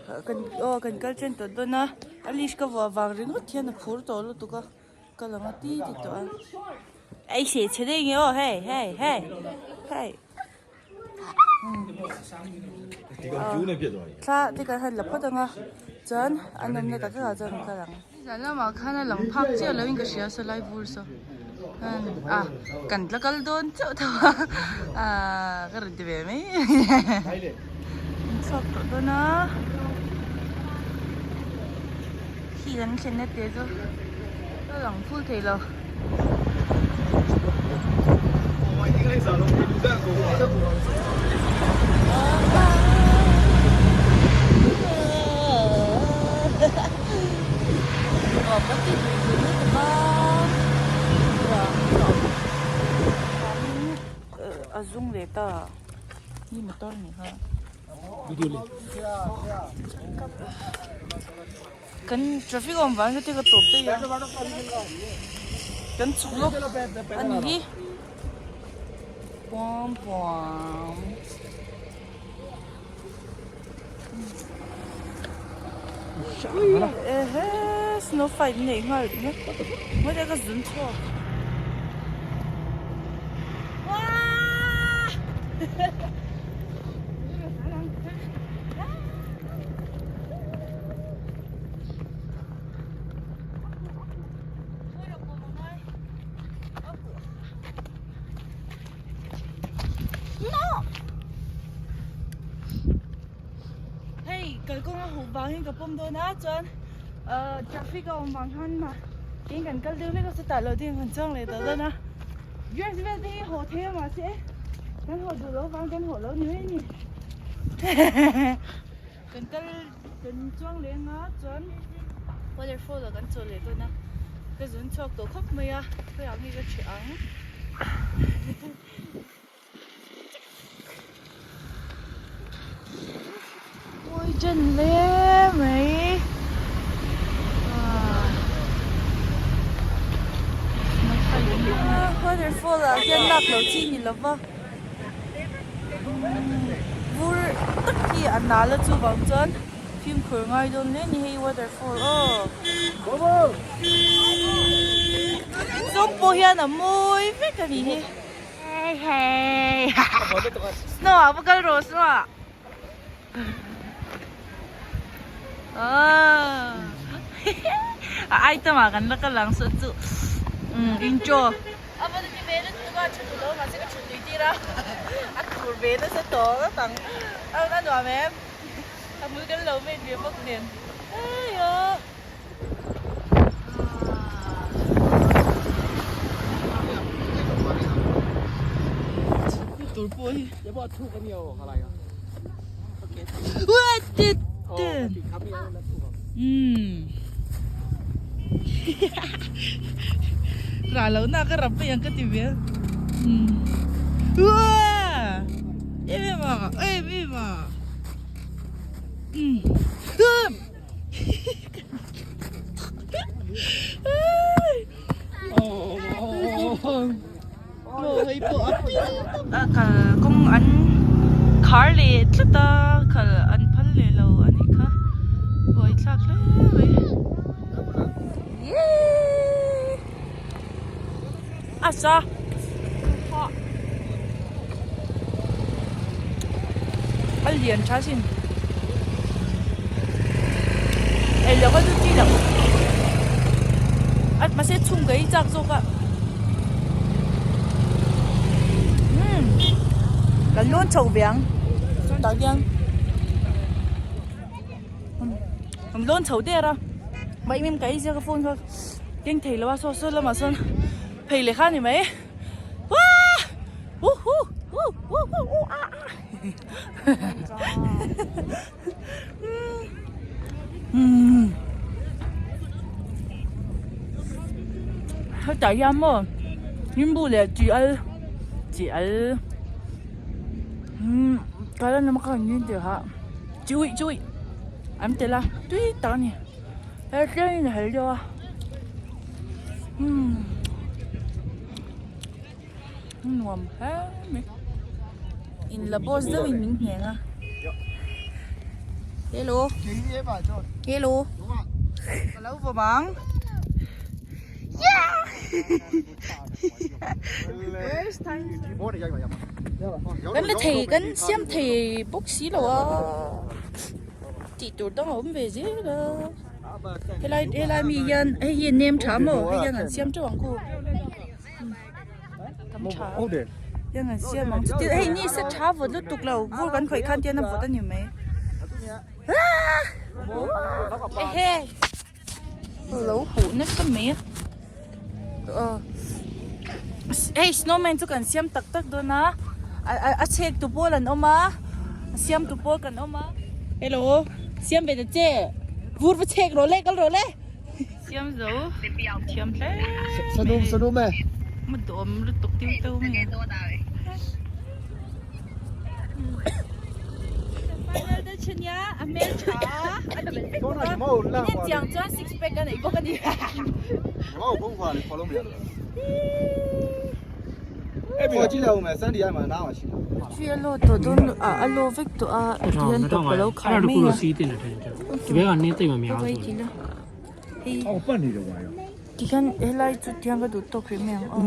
Kan aw kan kal then tawh dawn a a leash ka vuah vang ringawt hian a phur tawh lutuk a ka lang a ti ti tawh a ei seh chhe daih nge aw hei hei hei hei thla te kan han la phawt ang a chuan a nawmna tak takah chuan kan kal ang. Zan lamah khan a lang phak chiah lo in ka hria sawlai vur saw a kan tla kal dawn chauh tho a ah ka rawn ti ve mai an chhuak tawh dawn a khi kan thlenna te chu a lang full thei lo. A zum leh ta ni motor ni kha kan traffic awm vang hian ka tawp daih a kan chhuk lawk a ni hi puam puam. Ehe snow fight nei nghal ringawt mawi ka zun chhuak Wah! No! Hei kalkawng a huh vangin ka pawm dawn a chuan ahh traffic a awm vang khan mah eng kan kal deuh hlek a chutah lo ding kan chuang leh tawh dawn a dress vel te hi haw thei a mahse kan haw duh loh vang kan haw lo ni mai a ni kan kal kan chuang leh anga chuan waterfall ah kan chawl leh dawn a ka zun chhuak tawh khawp mai a khawiah nge ka ṭheh ang. Mawi ṭan hle mai waterfall ah hian lak loh chi ni lo va vur tak hi a nal a chuvang chuan fimkhur ngai dawn hle a ni hei waterfall aw zawng pawh hian a mawi vek a ni hi. Hey hey Snow ah va kal rawh snow ah A item ah kan la kal ang saw chu intro A va ni ve lutuk a thu duh lo mahse ka thu tui tir a a khur ve nasa tawh ngawt ang a nuam em a hmul kan lo vet ve bawk nen aiaw. Tur pawh hi Rah loh na ka rap mai ang ka ti ve Em em a em em a Kal kawng an khar leh tlat a kal an phal leh lo a nih kha buai thlak hle mai a sa a lian tha sin ei loh a chu chi loh a mahse chhung ka ei chak zawk a umm kan lawn chho ve ang tah hian kan lawn chho der a mahni ka ei ziak a phone kha keng thei lo a saw saw lamah sawn phei leh kha a ni mai Wah! Woohoo! Woo woo woo woo ah ah. Hmm. Hetah hian maw nimbu leh chi al chi al hmm kala nama kha an rin tirh a chi uih chi uih an telh a tui tak a ni hei tlemin a hel deuh a hmm. Nuam hle mai. In la boss deuhin min ngheng a. Hello. Hello. Ka lo vawm ang. Yeah! First time. Kan la thei kan siam thei bawk si lo a. Tih tur dang a awm ve zel a. Helai helai mi hian hei hi a nem tha maw hei hian an siam teuh ang khu. Tam tha. Hian an siam ang chuti hei ni se tha vawt lutuk lo vur kan khawih khan tian a vawt a ni mai. Ehe lo huh nasa mai a aw hei snowman chu kan siam tak tak dawn a a chhek tu pawl an awm a a siam tu pawl kan awm a hello siam ve ta che vur va chhek rawh le kal rawh le siam zo thiam hle mai ma dawm lutuk tiu teu mai Final te chin ya a hmel tha a tih vek bawk a in en chiang chuan six pack a neih bawk a ni. Khi a law tawh dawn ah a law vek tawh a tihian tawp ka lo khai mai a hei tikhian helai chu tihian ka duh tawk rih mai ang aw.